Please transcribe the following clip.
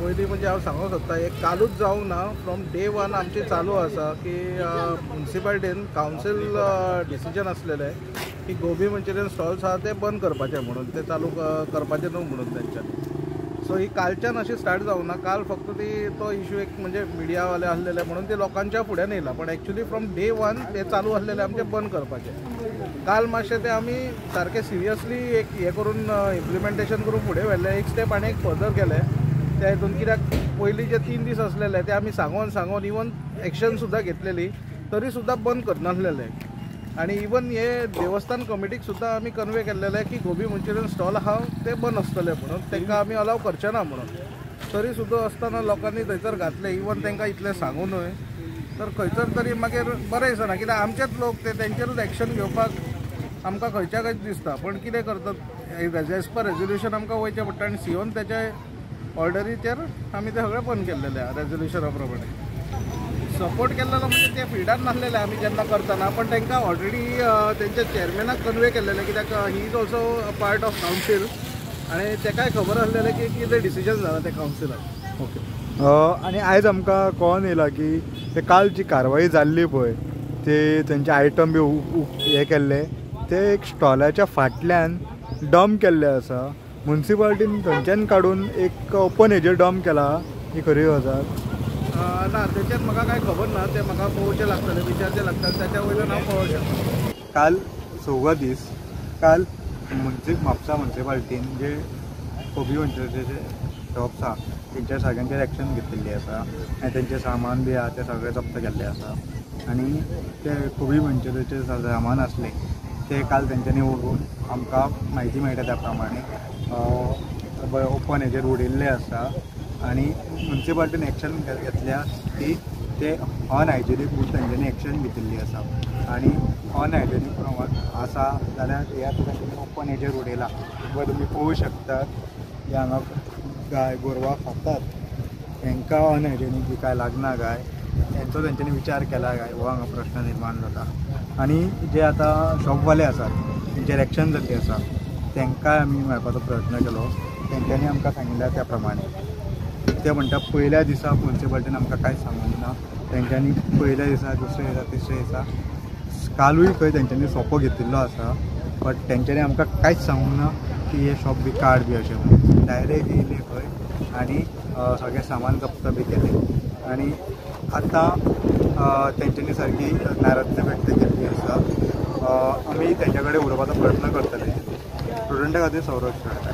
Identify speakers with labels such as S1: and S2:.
S1: पयलीं म्हणजे हांव सांगूंक सोदता, एक कालूच जावंक ना, फ्रॉम डे वन आमचें चालू आसा की मुन्सिपालिटीन कावन्सील डिसिजन आसलेलें की गोबी मंचुरियन स्टॉल्स आहा ते बंद करपाचे म्हणून, ते चालू करपाचे न्हू म्हणून तेंच्यांनी. सो ही कालच्यान अशी स्टार्ट जावंक ना, काल फक्त ती तो इशू एक म्हणजे मिडियावाले आसलेले म्हणून ते लोकांच्या फुड्यान येयला, पण एक्चुली फ्रॉम डे वन ते चालू आसलेले आमचे बंद करपाचे. काल मातशें ते आमी सारकें सिरियसली एक हें करून इम्प्लिमेंटेशन करून फुडें व्हेलें, एक स्टेप आनी एक फर्दर गेले त्या हितून. कित्याक पयलीं जे 3 दीस आसलेले ते आमी सांगोन सांगोन इवन एक्शन सुद्दां घेतलेली, तरी सुद्दां बंद करनासलेले. आनी इवन हे देवस्थान कमिटीक सुद्दां आमी कन्वे केल्लेले की गोबी मंचुरियन स्टॉल आहा ते बंद आसतले म्हणून, तांकां आमी अलाव करचे ना म्हणून. तरी सुद्दां आसतना लोकांनी थंयसर घातले, इवन तांकां इतलें सांगूनय तर खंयसर तरी मागीर बरें दिसना, कित्याक आमचेच लोक ते तेंचेरूच एक्शन घेवपाक आमकां खंयच्या खंयच दिसता. पण कितें करतात, एज पर रेजोल्युशन आमकां वयचें पडटा आनी सीओन तेच्या ऑर्डरीचेर आमी तें सगळें बंद केल्लेलें आहा रेजोल्युशना प्रमाणे. सपोर्ट केल्लो म्हणजे ते फिल्डान नासलेले आमी जेन्ना करतना, पण तांकां ऑलरेडी तेंच्या चेअरमॅनाक कन्वे केल्लेलें, कित्याक he is also a part of council आनी तेकाय खबर आसलेलें की कितें डिसिजन जालां तें कावन्सिलाक.
S2: ओके, आनी आयज आमकां कळोन येयलां की ते काल जी कारवाई जाल्ली पळय, ते तेंचे आयटम बी हे केल्ले ते एक स्टॉलाच्या फाटल्यान डंप केल्ले आसा. मुन्सिपालिटीन थंयच्यान काडून एक ओपन हेजेर डंप केला, ही खरी गजाल
S1: ना, तेच्यात म्हाका कांय खबर ना, तें म्हाका पळोवचें लागतलें, विचारचें लागतलें, त्याच्या वयल्यान हांव पळोवंक शकता.
S2: काल 4 दीस काल म्हापसा मुन्सिपालिटीन जे कोबी मंचुरियनाचे शॉप्स आहा तेंच्या सगळ्यांचेर एक्शन घेतिल्ली आसा आनी तेंचें सामान बी आहा तें सगळें जप्त केल्लें आसा. आनी ते कोबी मंचुरियनाचें सामान आसलें ते काल तेंच्यांनी व्हरून आमकां म्हायती मेळटा त्या प्रमाणे ओपन हेजेर उडयल्लें आसा. आनी मुन्सिपालिटीन एक्शन घेतल्या ती ते अनहायजेनीक म्हणून तेंच्यांनी एक्शन घेतिल्ली आसा. आनी अनहायजेनीक प्रमाण आसा जाल्यार हे आतां तेंच्यांनी ओपन हेजेर उडयला, पळय तुमी पळोवंक शकतात की हांगा गाय गोरवां खातात, हेंकां अनहायजेनीक बी कांय लागना काय हेंचो तेंच्यांनी विचार केला काय, हो हांगा प्रश्न निर्माण जाता. आनी जे आतां शॉपवाले आसात तेंचेर एक्शन जाल्ली आसा, तेंकांय आमी मेळपाचो प्रयत्न केलो, तेंच्यांनी आमकां सांगिल्लें त्या प्रमाणे. ते म्हणटा पयल्या दिसा मुन्सिपालिटीन आमकां कांयच सांगूंक ना, तेंच्यांनी पयल्या दिसा, दुसऱ्या दिसा, तिसऱ्या दिसा, कालूय खंय तेंच्यांनी सोपो घेतिल्लो आसा, बट तेंच्यांनी आमकां कांयच सांगूंक ना की हे शॉप बी काड बी अशें म्हणून. डायरेक्ट येयले खंय आनी सगळें सामान जप्त बी केलें. आनी आतां तेंच्यांनी सारकी नाराजता व्यक्त केल्ली आसा. आमी तेंच्या कडेन उलोवपाचो प्रयत्न करतले. स्टुडंटा खातीर सौरभ.